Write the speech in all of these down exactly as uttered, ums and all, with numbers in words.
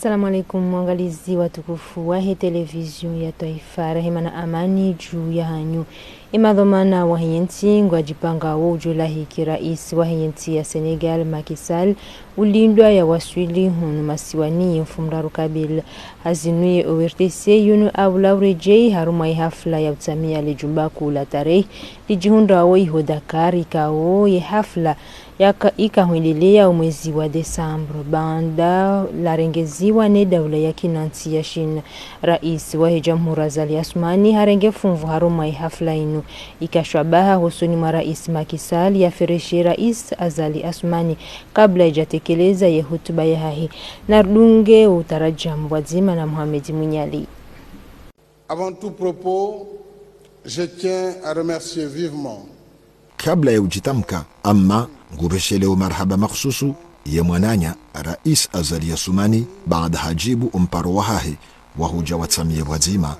Salamu alaikum, waangalizi watukufu wahe televizio ya twaifa, rehema na amani juu yahanyu. Emadhwamana wahe yentsi ngwadjipangao udjo lahiki raisi wahe yentsi ya Senegal, Macky Sall, ulindwa yawaswili hunu masiwani ye mfumoraru kabili. Hazinuye O R T C yinu aula uredjei harumwa ihafla ya utsamia ledjumba kuu la tarehi lidjihundrao iho Dakar, ikao ye hafla yaka, ikahwendelea omwezi wa Desambre, baanda larengeziwa ne daula ya kinantsi ya Chine. Raisi wahe jamhuri Azali Assoumani harenge funvu harumwa ihafla inu. Ikashwabaha hosoni mwa raisi Macky Sall yafereshe raisi Azali Assoumani kabla idjatekeleza ye hutuba yahahe. Narudunge utarajamu pvwadzima na Mohamed Mwinyali. Avant tout propos, je tiens à remercier vivement. Kabla ya udjitamka, amma ngupvesheleo marahaba makhususu ye mwananya raisi Azali Assoumani, baanda hadjibu omparo wahahe wa hudja watsamiye pvwadzima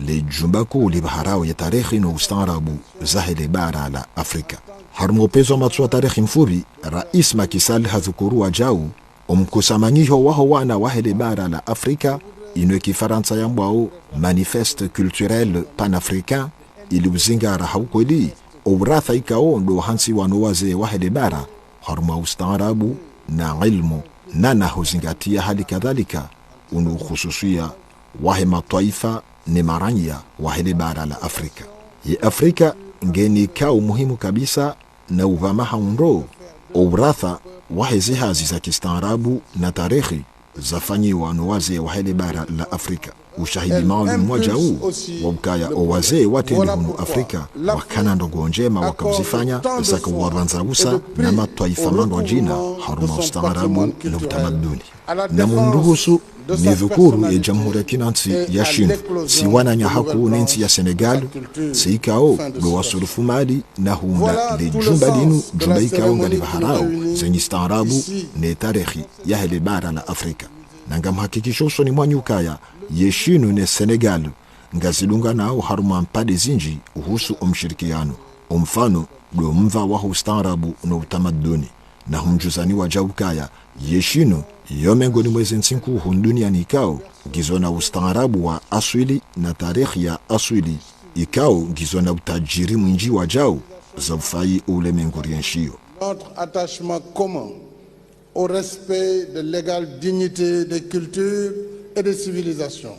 ledjumba kuu libaharao ye tarehi no ustaarabu zahe lebara la Afrika. Harumwa upvenuzo wa matso wa tarehi mfupvi, raisi Macky Sall hadhukuru wadjau omkusanyiho waho wana wahe lebara la Afrika, inu ye kifarantsa yambwao Manifeste Culturel Panafricain, ili uzingara ha ukweli ouratha ikao ndo hantsiwa no wazee wahe lebara, harumwa ustaarabu na ilmu, na na huzingatia hali kadhalika unu ukhususwiya wahe matwaifa ne maranya wahe lebara la Afrika. Ye Afrika ngeni ikao muhimu kabisa na upvamaha undro ouratha wahe zihazi za kistaarabu na tarehi zafanyiwa no wazee wahe lebara la Afrika. Ushahidi maalum mwadjau wa ukaya owazee watrende hunu Afrika wakana ndrongoo ndjema wakauzifanya, zaka uwarandza usa na matwaifa mandrwadjina harumwa ustaarabu na utamaduni. Na munruhusu nidhukuru ye jamhuri ya kinantsi ya Chine, si wananya hakuu ne ntsi ya Senegal, si ikao ndo wasurufu mali na huunda ledjumba linu, djumba ikao ngalibaharao zenyi staarabu ne tarehi yahe lebara la Afrika. Na ngamhakikisho usoni mwanyu ukaya ye Chine ne Senegal ngazidunganao harumwa mpande zindji uhusu omshirikiano. Omfano ndo mva waho ustaarabu no utamaduni. Na humdjuzani wadjau ukaya ye Chine yo mengoni mwa ze ntsi nkuu hunu duniani ikao ngizo na ustaarabu wa aswili na tarehi ya aswili, ikao ngizo na utajiri mwindji wadjau za ufayi oulemengu rienshio. Notre attachement commun au respect de l'égale dignité des cultures et des civilisations.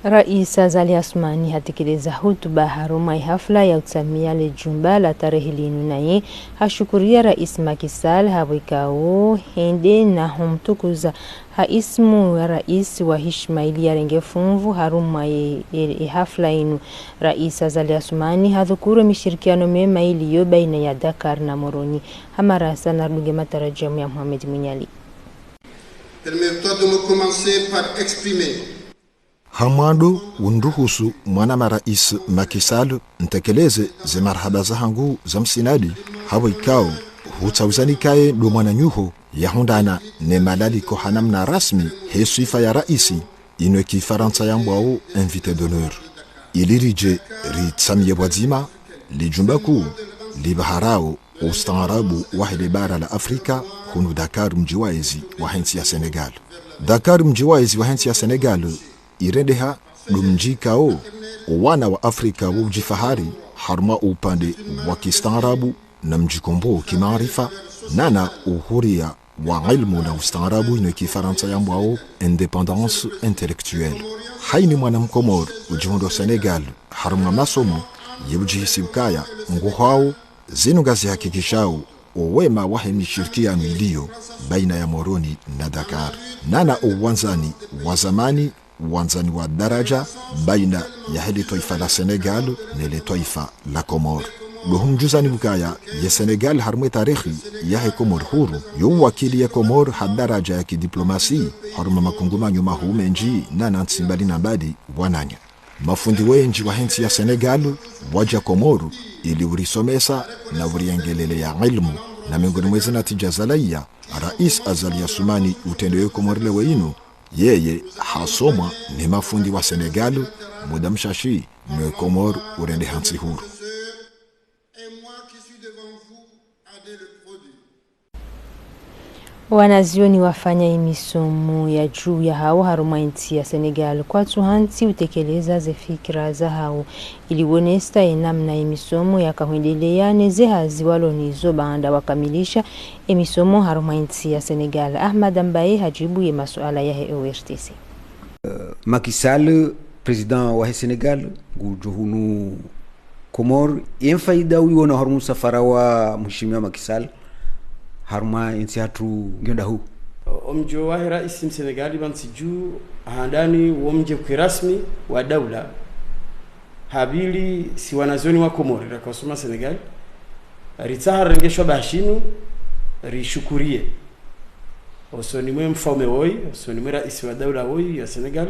Raisi Azali Assoumani hatekeleza hutuba harumwa ihafla ya utsamia ledjumba la tarehi linu, naye hashukuria raisi Macky Sall hapvo ikao hende na humtukuza ha ismu ya raisi wa hishima ili yarenge funvu harumwa ye, ye, ye hafla inu. Raisi Azali Assoumani hadhukuru mishirikiano mema iliyo baina ya Dakar na Moroni. Hamarasa narudunge matarajamu ya Mohamed Mwinyali. Permettez-moi de commencer par exprimer. Ha mwando, unruhusu mwanama raisi Macky Sall ntekeleze ze marahaba zahangu za msinadi, hapvo ikao hutsauzani kaye ndo mwananyuho yahundrana ne malaliko ha namna rasmi he swifa ya raisi, inu ye kifarantsa yambwao invité d'honneur. Ili ridje ritsamiye pvwadzima ledjumba kuu libaharao ustaarabu wahe lebara la Afrika, hunu Dakar, mdji wa ezi wahe ntsi ya Senegal. Dakar, mdji wa ezi wahe ntsi ya Senegal, irendeha ndo mdji ikao owana wa Afrika wo udjifahari harumwa upande wa kistaarabu na mdjikombo kimaarifa, nana uhuria wa ilmu na ustaarabu, inu ye kifarantsa yambwao indépendance intellectuelle. Haina mwana mkomori udjihundro Senegal harumwa masomo, ye udjihisi ukaya nguhwao. Zinu ngazihakikishao owema wahe mishirikiano iliyo baina ya Moroni na Dakar, nana owandzani wa zamani, wandzani wa daraja baina yahe letwaifa la Senegal ne letwaifa la Komori. Ndo humdjuzani ukaya ye Senegal harumwa ye tarehi yahe Komori huru, yo uwakili ye Komori ha daraja ya kidiplomasi harumwa makungumanyo mahuu mendji nana ntsi mbali na mbali wananya. Mafundi wendji wahe ntsi ya Senegal wadja Komori ili urisomesa na uriengeleleya ilmu, na mengoni mwa ezi natija zalawa, raisi Azali Assoumani utrendeo ye Komori leo inu, yeye hasomwa ne mafundi wa Senegal, muda mshashi ne Komori urendeha ntsi huru. Wanazioni wafanya imisomo ya juu ya hawo harumwa intsi ya Senegal kwatsu hantsi utekeleza ze fikira za hawo ili wonesa ye namna imisomo yakahwendeleya ne ze hazi walo nizo baanda wakamilisha emisomo harumwa intsi ya Senegal. Ahmad Mbaye hajibu ye masuala yahe O R T C. Macky Sall, président wahe Senegal, ngudjo hunu Komori, ye mfaida uyiwona harumwa usafara wa mheshimiwa Macky Sall harumwa entsi hatru ngiyo ndahu? O, omdjo wahe raisi Msenegali pvantsi dju, handani wo mdje kirasmi wa daula. Hapvili si wanazioni wa Komori raka usoma Senegal, ritsaha rirenge shwabaha shinu rishukuriye osoni mwe mfaume woyi, osoni mwe raisi wa daula woyi ya Senegal,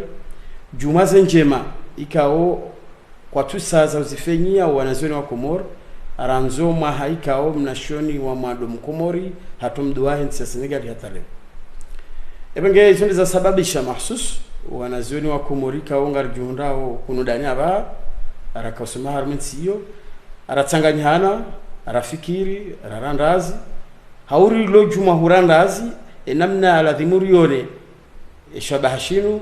djumwa ze ndjema ikao kwatsusaza uzifenyiya wanazioni wa Komori, randzo mwaha ikao mnazioni wa mwando Mkomori hatru mdru wahe ntsi ya Senegal hata leo. Epvenge izo nde zasababisha mahsusu wanazioni wa Komori ikao ngaridjihundrao hunu ndani apvaha, raka usoma harumwa entsi iyo, ratsanganyihana, rafikiri, rarandazi, hauri lo djumwa hurandazi, e namna ladhimu rione eshwabaha shinu,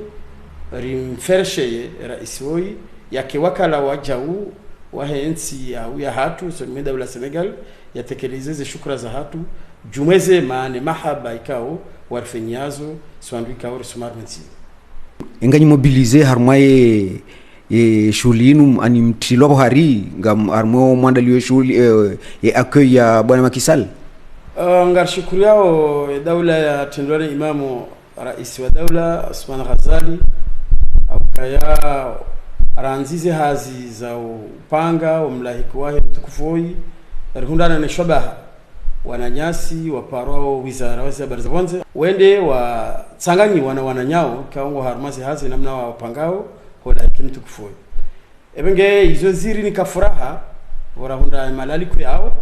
rimferesheye raisi woyi, yake wakala wa jau wahe ntsi ya, ya hatru, osoni mwe daula Senegal, yatekeleze ze shukura za hatru, djumwa ze maana mahaba ikao warifenyiyazo, si wandru ikao risoma harumwa entsi. Enganyi mobilisé harumwa ye, ye shughuli inu, ani mtrilwa pvo hari, nga harumwa mwandalio ye shughuli, eh, ye accueil ya bwana Macky Sall? Eh, ngarishukuriyao, eh, daula ya trendwa ne imamu, raisi wa daula, Assoumani Ghazali, haukaya randzize hazi za upanga omlahiki wahe mtukufu woyi, rihundrana ne shwabaha wananyasi waparwao wizara wa ze habari za pvondze, wende watsanganyiwa na wananyawo ikao ngo harumwa ze hazi namna wapangao holahiki mtukufu woyi. Epvenge izo zirinika furaha, pvo rahundra malaliko yawo,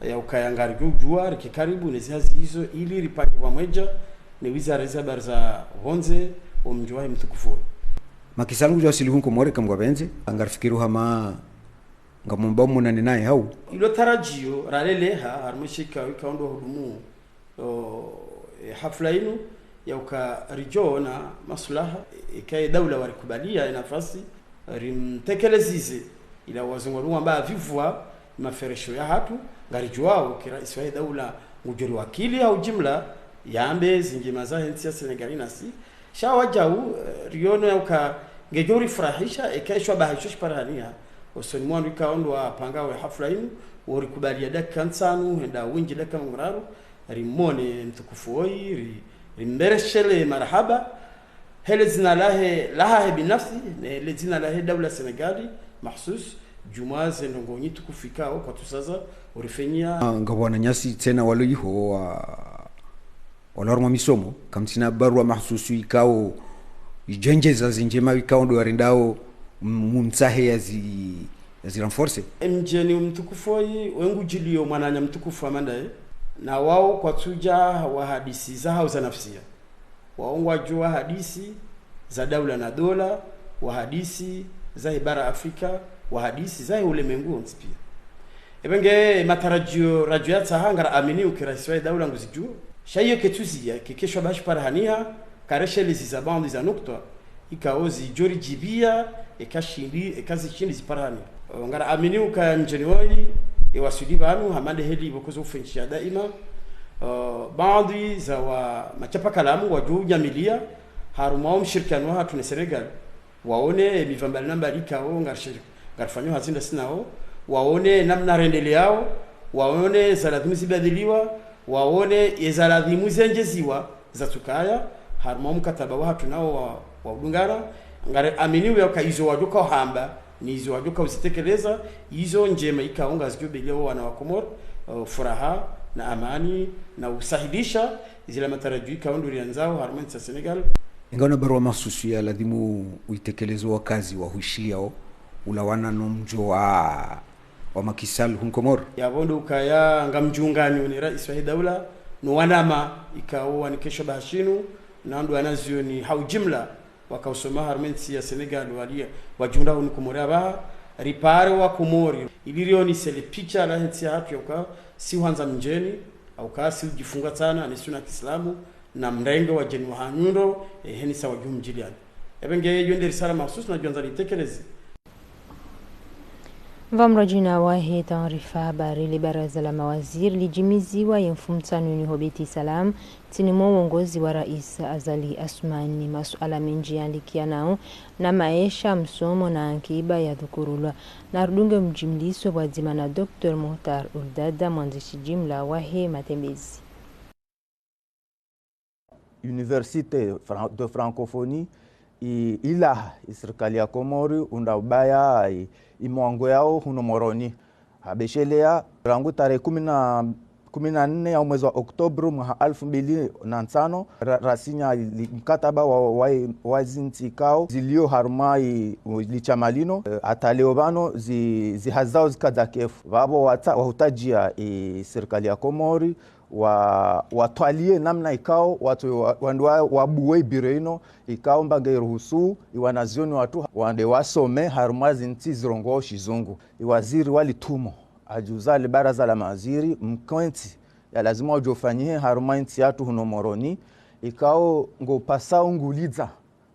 yaukaya ngaridjo udjuwa rike karibu ne ze hazi izo ili ripange pvamwedja ne wizara ya ze habari za pvondze omdjo wahe mtukufu woyi. Macky Sall ngudjo wasili hunu Komori kamwe ngapvendze, ngarifikiri hama ngamwamba mwonane naye hau? Ilo tarajiyo raleleha harumwa shika wika ondo hudumu, o, e, hafla inu, yauka ridjo ona maslaha, e, eka ye daula warikubaliya ye nafasi, rimtekelezeze, ila wazungu wamba vivwa maferesho ya hatru, ngaridjuwao eka raisi wahe daula ngudjo riwakili ha ujimla, yambe ze ndjema zahe ntsi ya Senegal nasi, sha wajau, eh, riono yauka ngedjo rifurahisha, eka eshwabaha isho shiparihaniha osoni mwa wandru ikao ndo wapangao ye hafla inu, worikubaliya dakika ntsanu, henda windji dakika mengo miraru, rimone mtukufu woyi, ri-, rimbereshele marahaba, he le dzina lahe, lahahe binafsi, ne le dzina lahe daula Senegali, mahsusu, djumwa ze ndrongoo ntukufu ikao kwatsusaza urifenyiya. Ah, ngapvo wananyasi tsena walo iho wa walo harumwa misomo, kamtsina barua mahsusu ikao idjondjeza ze ndjema ikao ndo warendao m-, mumtsahe yazi, yazi renforcer. Emdjeni mtukufu woyi, we ngudjiliyo mwananya mtukufu hama ndaye, na wao kwatsudja wahadisi za hau za nafsiya. Wao ngwadjo wahadisi za daula na dola, wahadisi zahe bara Afrika, wahadisi zahe ulemengu wontsi piya. Epvenge matarajiyo radjo yatsaha ngaraamini uka raisi wahe daula nguzidjuo. Sha iyo ketsuziya, eka eshwabaha shiparihaniha, kareshelezi za baadhwi za nukta, ikao zidjo ridjibiya, eka shindi, eka zishindi ziparihaniha. O, ngaraamini uka mdjeni woyi, ewaswili pvanu, hama nde heli pvoko zo ufenyishiha daima. O, baadhwi za wa mashapakalamu wadjo unyamiliya, harumwa omshirikiano wa hatru ne Senegal. Waone mipva mbali na mbali ikao ngarishiri-, ngarifanyo hazi ndasi nao, waone namna rendeleyao, waone za ladhimu zibadiliwa, waone eza ladhimu zendjeziwa zatsukaya, harumwa mkataba wa hatru nao wa, wa udungana, ngariamini uka izo wadjoka uhamba, ne izo wadjoka uzitekeleza, izo ndjema ikao ngazidjo beliya wo wana wa Komori, eh, furaha, na amani, na usahilisha, zila matarajiyo ikao ndo riyandzao harumwa entsi ya Senegal. Inga una barua mahsusu ya ladhimu uitekeleze wakazi wa hushiyao ulawana no mdjo wa, wa Macky Sall hunu Komori? Yapvo ndo ukaya ngamdjunganyo ne raisi wahe daula, no wanama ikao wanike eshwabaha shinu, na ndo wanazioni ha ujimla, waka usoma harumwa entsi ya Senegal waliya, wadjihundra hunu Komori apvaha, ripare wa Komori, ili rionese le picha lahe ntsi ya hatru yauka, si hwandza mdjeni, Au kasi ujifunga tsana ni suna kiislamu, na mrenge wadjeni wahanyu ndo, eh, heni sa wadjumdjiliani. Ebe nge yo nde risala mahsusu nadjo andza nitekeleze. Pvamwedja na wahe taarifa habari, le baraza la mawaziri lijimiziwa ye mfumtsanu inu ho Beit Salam, ntsini mwa uongozi wa Rais Azali Assoumani. Masuala mendji yalikianao na maesha, msomo na ankiba yadhukurulwa. Na rudunge mjimliso pvwadzima na Docteur Muhtar Uldada, mwandzishi jimla wahe matembezi. Université Fran-, de Francophonie, i-, ilaha, i sirikali ya Komori, unda ubaya, i-, imwango yao hunu Moroni. Habeshelea, rangu tarehe kumi na, kumi na nne ya mwezi wa Oktobru mwaha alfu mbili na ntsanu, ra-, rasinya li-, mkataba wa, wa, wa zintsi ikao zilio harumwa i-, li shama lino, eh, hata leo pvanu zi-, zihazi zao zikadza kefu. Pvapvo watsa-, wahutajia i sirikali ya Komori, wa, watwalie namna ikao, watu wa, wandru wa, wabuwe ibiro ino, ikao mba nge ruhusu, iwanazioni watru, wande wasome, harumwa zintsi zirongoao shizungu. Iwaziri wa litumo, ajuza le baraza la mawaziri, mkontsi, ya lazima ujo ufanyihe, harumwa intsi yatru hunu Moroni, ikao ngo pasa ungulidza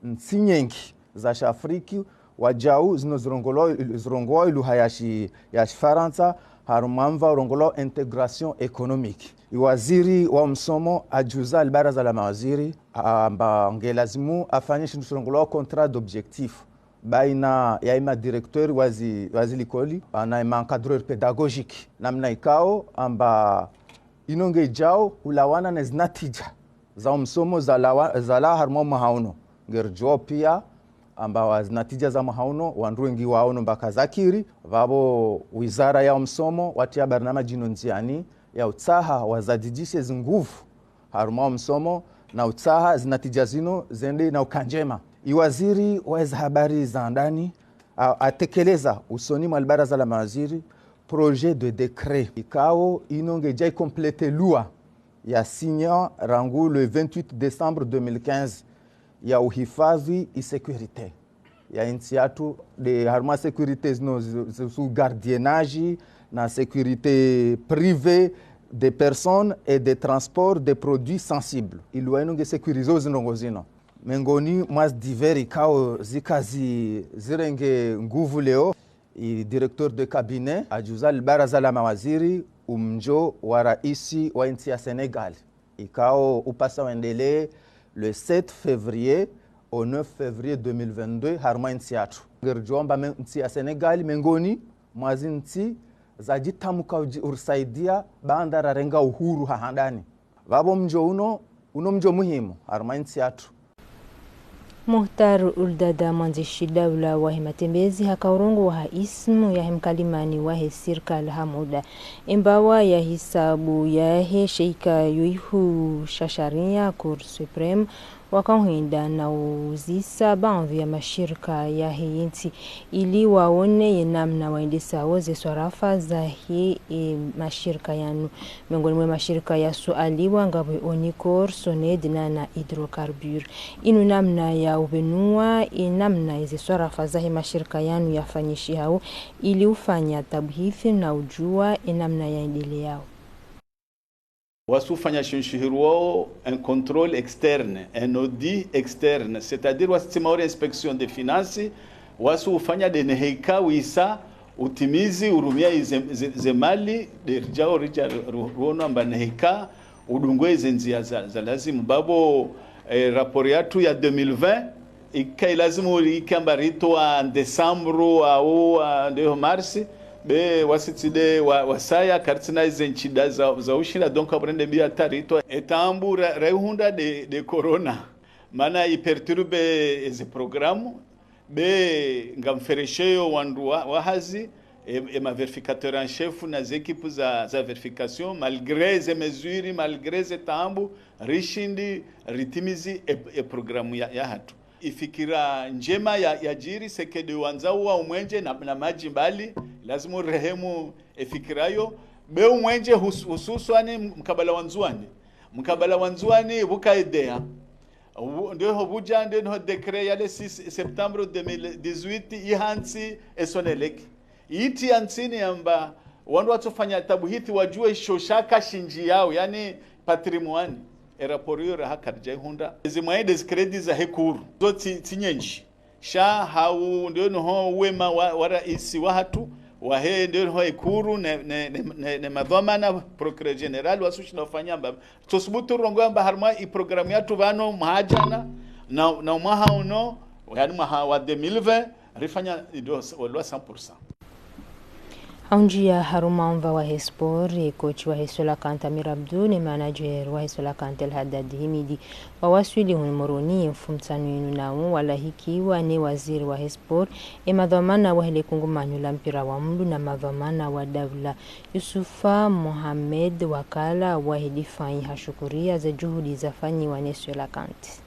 ntsi nyengi za Shafriki, wajau zino zirongolwao, zirongoao iluha ya shi-, ya Shifarantsa, harumwa mva urongolwao intégration économique. Iwaziri wa msomo ajuza le baraza la mawaziri, amba nge lazimu afanye shindru shirongolwao contrat d'objectif baina ya ima directeur wazi, wazi likoli, na ima encadreur pédagogique. Namna ikao, amba ino nge jao ulawana na zinatija za umsomo zalawa-, zalawa harumwa mwaha uno. Ngerijuao pia amba wa zinatija za mwaha uno, wandru wengi waono mba kazakiri, pvapvo wizara ya umsomo, watia barnamaji ino ndziani, ya utsaha wazadidishe zinguvu harumwa umsomo, na utsaha zinatija zino zende na uka njema. Iwaziri wa eza habari za ndani, a-, atekeleza usoni mwa le baraza la mawaziri, projet de décret. Ikao ino nge jai compléter loi ya signa rangu le vingt-huit décembre deux mille quinze ya uhifadhi i sécurité ya intsi yatru, de harumwa sécurité zino zi-, zi-, zu gardiennage na sécurité privée des personnes et des transports des produits sensibles. Iloi ino nge sécurisé zindrongo zino. Mengoni mwa zi divers ikao zika zi-, zirenge nguvu leo, i directeur de cabinet ajuza le baraza la mawaziri umjo wa raisi wa intsi ya Sénégal, ikao upasa wendelee le sept février au neuf février deux mille vingt-deux harumwa intsi yatru. Ngerijuao mba me-, ntsi ya Sénégal mengoni mwa zintsi zajitamka uji-, urisaidia baanda rarenga uhuru ha handani. Pvapvo mjo uno, uno mjo muhimu harumwa intsi yatru. Muhtar Uldada, mwandzishi daula wahe matembezi, haka urongoa ha ismu yahe mkalimani wahe sirikali ha muda. Embawa ya hisabu yahe sheika yoihu sha sharia, Cour suprême, waka uhenda na uzisa baadhwi ya mashirika yahe yintsi ili waone ye namna waendesao ze swarafa zahe, e, mashirika yanu. Mengoni mwe mashirika yasualiwa ngapvo Onicor, Soned na, na Hydrocarbures. Inu namna ya ubenua, e, namna eze swarafa zahe mashirika yanu yafanyishihao, ili ufanya tabuhithi na ujua e namna yaendeleao. Wasi ufanya shintru shihirwao un contrôle externe, un audit externe, c'est-à-dire wasi tsima ori inspection des finances, wasi ufanya de neheka wisa utimizi urumia ize, ze, ze mali, de rijao rija ru-, ruono amba neheka udungwe ize ndzia za, za lazimu. Pvapvo, eh, rapport yatru ya deux mille vingt, ika ilazimu uri ika amba ritoa en décembre au, ah, ndeho mars, be wasi tsi de wa, wasaya karitsina ize ntsida za, za ushinda, donc apvo rende mbio hata ritoa. Etambu ra, raihundra de, de corona. Mana iperturbe eze programme, be ngamferesheyo wandru wa, wa hazi, e, e ma vérificateurs en chef na ze équipes za, za vérification, malgré ze mesures, malgré ze taambu, rishindi ritimizi e, e programme ya, ya hatru. Ifikira njema ya, ya jiri, sekede wandzao wa umwenje na, na madji mbali, lazima urehemu efikira yo. Be umwenje hus-, hususwani mkabala wa Ndzuani. Mkabala wa Ndzuani, buka idea. Ubu-, ndeho buja, ndeho décret ya le six septembre deux mille dix-huit, ihantsi e Sonelec. Iti yantsini yamba, Wandru watsofanya tabuhithi wadjuwe isho shaka shindji yawo, yaani patrimoine. E rapport iyo raha karidja ihundra. Ezi moyens de crédit zahe cours zo tsi, tsi nyendji. Sha hau nde niho wema wa, wa raisi wahatru, wahe nde niho e cours ne, ne, ne, ne, ne madhwamana procureur général watsushinda ufanya amba. Tsosubutu rongoa amba harumwa i programme yahatru pvanu mwaha jana, na, na mwaha unu, yaani mwaha wa deux mille vingt, rifanya ido, walwa cent pour cent. Haundjia harumwa omva wahe sport, e coach wahe Cœlacanthes Amir Abdou, ne manager wahe Cœlacanthes El Haddad Himidi, wawaswili hunu Moroni, mfumotsanu inu nawo, walahikiwa ne waziri wahe sport, e madhwamana wahe le kungumanyo la mpira wa mndru na madhwamana wa daula. Youssoufa Mohamed wakala wahe difayi hashukuria ze juhudi zafanyiwa ne Cœlacanthes.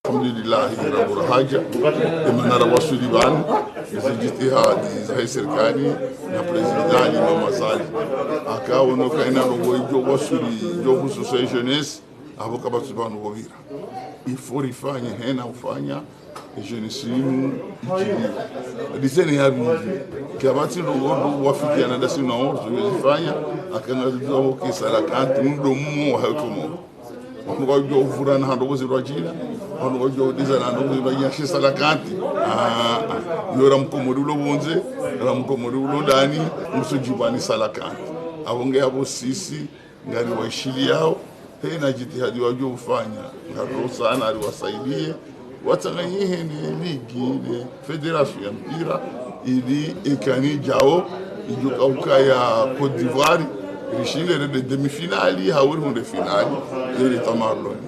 Alhamdulillahi, rabu rahaja, emana rawaswili pvanu, ezi jitihadi zahe sirikali, na prezida Ali Mama Azali. Aka wono kaina ndrongo idjo waswili, idjo husu sa jeunesse, apvo kapvatsi pvanu pvopvira. Il faut rifanye hena ufanya, e jeunesse inu, idjiliwe. Dizeni ya pvili, kapvatsi ndrongo ndo wafikiana ndasi na ozo, yozifanya, aka ngaridjuwa ho ke Cœlacanthes, mndru mmo wahe Komoro. Wandru wadjo uvurana ha ndrongo zirwadjina, wandru wadjo udizana ha ndrongo zirwadjina she Cœlacanthes. Ah, ah. Yo ra mkomori ulo pvondze, ra mkomori ulo ndani, msudjipvani Cœlacanthes. Apvo nge apvo sisi, ngariwaishiliyao, hena jitihadi wadjo ufanya, ngarirosaana riwasaidie, watsanganyihe ne ligi, ne fédération ya mpira, ili ekani djao, idjo kaukaya Côte d'Ivoire, rishinde rende demi-finale, hau rihundre finale, ili tamarloni.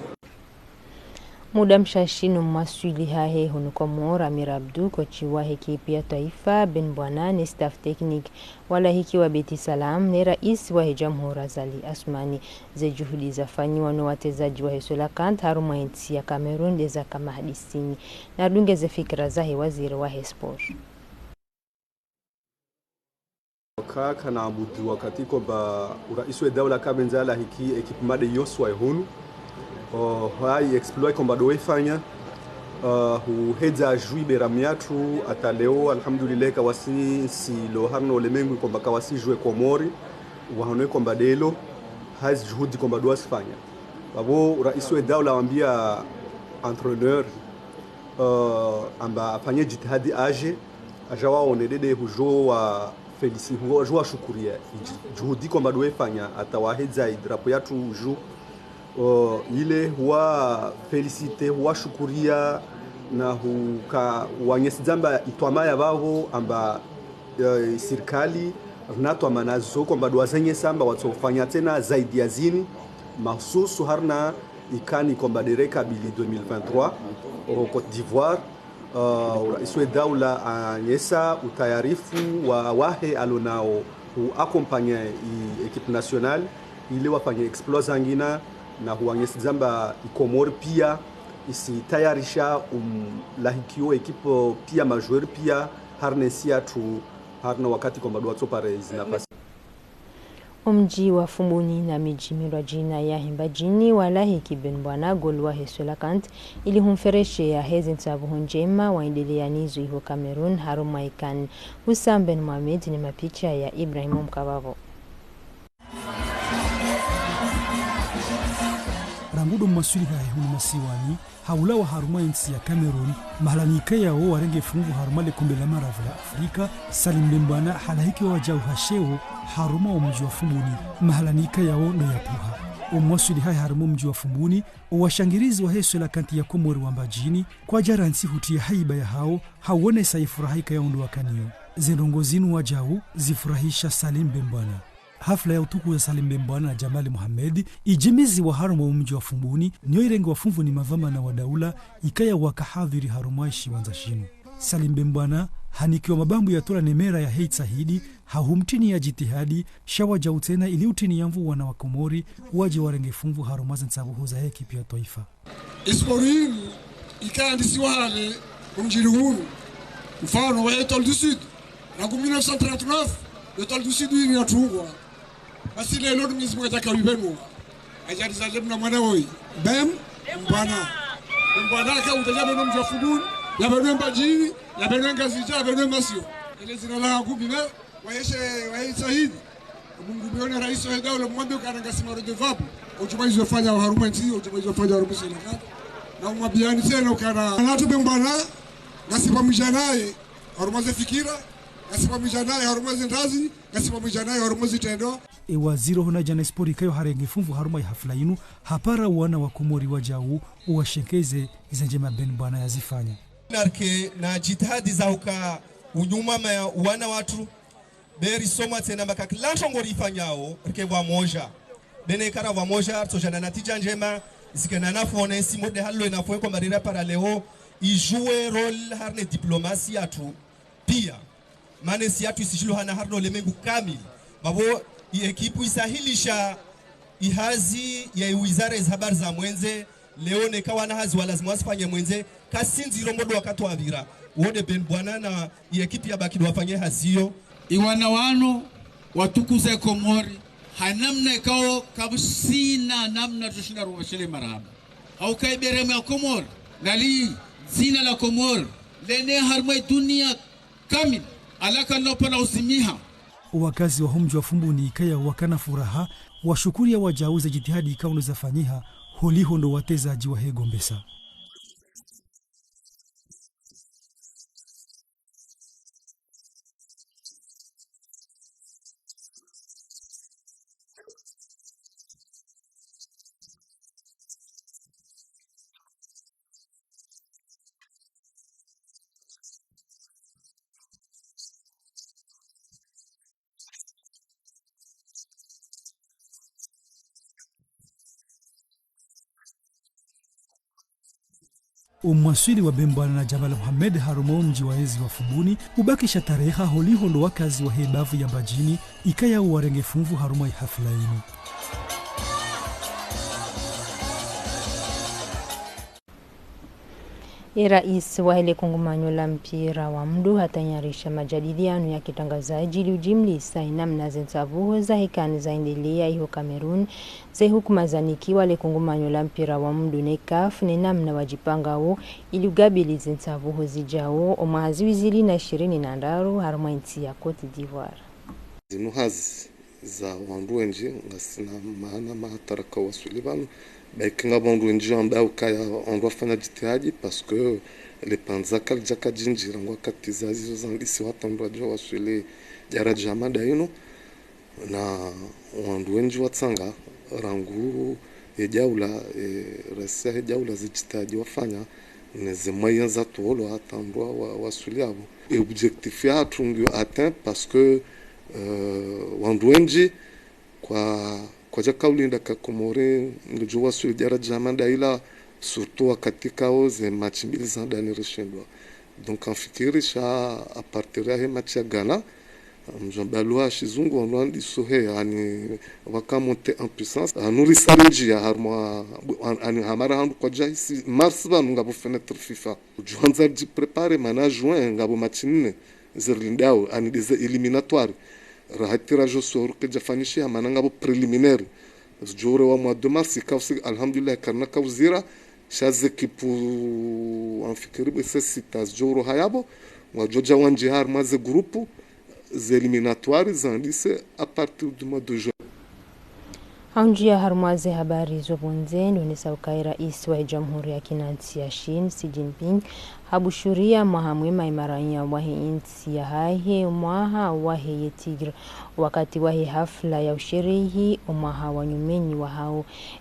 Muda mshashi no mwaswili hahe hunu Komori, Amir Abdou, coach wahe ekipe ya twaifa, Ben Boina, ne staff technique, walahikiwa Beit Salam, ne raisi wahe jamhuri Azali Assoumani. Ze juhudi zafanyiwa no watezadji wahe Cœlacanthes harumwa entsi ya Cameroun nde zaka mahadisini. Nadunge ze fikira zahe waziri wahe sport. Ka, kana budi wakati komba uraisi we daula kapvendza alahiki ekipe made yoswa ehunu. O, hayi exploit komba ndo wefanya, o, huhedza jui beramu yatru, hata leo, alhamdulillah, kawasi silo harumwa ulemengu komba kawasi jue Komori, wahano komba ndelo, hazi juhudi komba ndo wasifanya. Apvo uraisi we daula wambia entraîneur, eh, amba afanye jitihadi aje, aja waone ndede hujo wa félici-, hujo wa shukuria. Juhudi komba ndo wefanya, hata wahedza idrapo yatru uju. Eh, ile huwa féliciter, huwa shukuria, na huka wanyesidza amba itwama ya pvapvo amba, eh, sirikali, rina twama nazo komba ndo wazanyesa amba watsofanya tsena zaidi ya zini, mahususu harumwa ikani komba ndo reka bili deux mille vingt-trois, o Côte d'Ivoire, uh, uraisi we daula anyesa utayarifu wa, wahe alonao hu accompagner i ekipe nationale, ile wafanye exploit zangina, na huwanyesidza amba i Komori pia, isitayarisha, um, lahikio ekipe pia, majoueur pia, harumwa entsi yatru, harumwa wakati komba ndo watsopare zinafasi. Omdji wa Fumbuni na midji mirwadjina yahe Mbadjini walahiki Ben Boina, goli wahe Cœlacanthes, ili humfereshe yaheze ntsabuho ndjema waendelea nizo iho Cameroun harumwa ikani. Houssam Ben Mohamed ne mapicha ya Ibrahim Mkababo. Rangu ndo mwaswili hahe hunu masiwani, haulawa harumwa entsi ya Cameroun, mahalani ikayao warenge funvu harumwa le kombe la maravu la Afrika, Salim Ben Boina halahiki wajau hasheo harumwa omdji wa Fumbuni, mahalani ikayao ndo yapvuha. Omwaswili hahe harumwa omdji wa Fumbuni, owashangirizi wahe Cœlacanthes ya Komori wa Mbadjini, kwajarantsi hutriya haiba yahao, hawonesa yefuraha ikayao ndo wakanayo. Zendrongoo zinu wajau, zifurahisha Salim Ben Boina. Hafla ya utukuza Salim Ben Boina na Djamali Mohamed, ijimiziwa harumwa omdji wa Fumbuni, niyo irengewa funvu ni madhwamana wa daula, ikaya waka hadhwiri harumwa ishiwandza shinu. Salim Ben Boina, hanikiwa mabambu ya tola ne mera yahe itsahidi, ha humtriya jitihadi, sha wajau tsena ili utriya nvu wana wa Komori, waje warenge funvu harumwa zentsabuho zahe ekipe ya twaifa. Esport inu ikandisiwa hale omdjini hunu. Mfano wa Etoile du Sud, rangu mille neuf cent trente-neuf, Etoile du Sud inu yatungwa. Basi leo ndo Mwenyezi Mungu ajaka wibenua. Ajali za lemna mwana woyi. Ben Boina. Mbwana ka utaja beno mdji wa Fumbuni, ya beno Mbadjini, ya beno Ngazidja, ya beno Masio. Ele dzina la kubi na, waeshe, waeshe hili. Mungu mione rais wa daula, mwambe ukana ngasi ma redevable. Udjuma izo fanya harumwa ntsi, udjuma izo fanya harumwa Senegal. Na umwambiani tsena ukana. Na tube mbwana, ngasi pvamwedja naye, harumwa ze fikira, ngasi pvamwedja naye, harumwa ze ndrazi, ngasi pvamwedja naye, harumwa ze zitrendwa. E waziri wa hona djana sport ikayo harenge funvu harumwa ye hafla inu, hapara wana wa Komori wadjau, uwashenkeze, ze ndjema Ben Bwana yazifanya. Narike na jitihadi za uka unyuma ma wana watru, beri soma tsena maka kila ntrongo rifanyao, rike pvamwedja. Bene kara pvamwedja, ritsodja na natija ndjema, zike na nafuu ne si mode halo na fue kwa marira para leo, ijue rôle harumwa diplomasi yatru, pia. Mana ntsi yatru isishilo hana harumwa ulemengu kamili. Mapvo, i ekipu isahilisha ihazi ya iwizara izi habari za mwendze, leo neka wana hazi walazimu wasifanye mwendze, kasi ndziro modo wakati wapvira. Wode Ben Bwana na i ekipu ya baki ndo wafanye hazi iyo. Iwana wanu watukuze Komori, ha namna ikao kapvusina namna tushinda ruwashele marahaba. Hauka iberemu ya Komori, nali dzina la Komori, lene harumwa dunia kamili, alaka lopa na usimiha. Wakazi wa homdji wa Fumbuni ikaya wakana furaha, washukuri ya wadjau ze jitihadi ikao ndo zafanyiha, holiho ndo watezadji wa he gombesa. Umwaswili wa Ben Bwana na Djamal Mohamed harumwa omdji wa ezi wa Fumbuni, ubakisha tareha holiho ndo wakazi wa he bavu ya Mbadjini, ikaya uwarenge funvu harumwa i hafla inu. Ye rais wa hele kungumanyo la mpira wa mndru hatayarisha majadiliano ya kitrangazadji ili ujimlisa inamna ze ntsavuho za he kan zaendelea iho Cameroun, ze hukuma zanikiwa le kungumanyo la mpira wa mndru ne CAF, ne namna wajipangao ili ugabili ze ntsavuho zijao omwaha ziwi zili na ishirini na ndraru harumwa intsi ya Côte d'Ivoire. Zinu hazi za wandru wendji, ngasina maana mahatara ka waswili pvanu. Baike ngapvo wandru wendji wamba ukaya wandru wafanya jitihadi, parce que le panza kalidjaka djindji rangu wakati za zizo zandisi hata wandru wadjo waswili djaraja ya mada inu. Na wandru wendji watsanga rangu ye daula, e, raisi ya he daula ze jitihadi wafanya, ne ze moyens zatolwa hata wandru wa, waswili apvo. E objectif yahatru ngiyo atteint parce que, euh, wandru wendji kwa, kwadjaka ulinda ka Komori ngidjo waswili djaraja ya mada ila, surtout wakati kao ze match mbili za handani rishindwa. Donc, ngamfikiri sha à partir ya he match ya Ghana, mdjomba lwa shizungu wanu wandiso he, yaani, waka monter en puissance. Anu risarindjia harumwa, an-, yaani, hamara handru kwadjahisi, mars pvanu ngapvo fenêtre FIFA. Udjo handza ridjipréparer, mana juin ngapvo match nne zirilindao, yaani, des éliminatoires. Raha tirage au sort kaidjafanyishiha, mana ngapvo préliminaire. Zidjo urewa mwa deux mars, ikao si, alhamdulillah, karina kauzira, sha ze ekipu, ngamfikiri bwe se sita zidjo uroha yapvo, ngwadjo dja wandjie harumwa ze groupe, ze éliminatoires zandise à partir du mois de juin. Haundjia harumwa ze habari zo pvondze, ndo nesa ukaya rais wa jamhuri ya kinantsi ya Chine, Xi Jinping, habushuria mwaha mwema imaranya wa he intsi yahahe, mwaha wa he ye Tigre, wakati wa he hafla ya usherehi omwaha wa nyumeni wahao.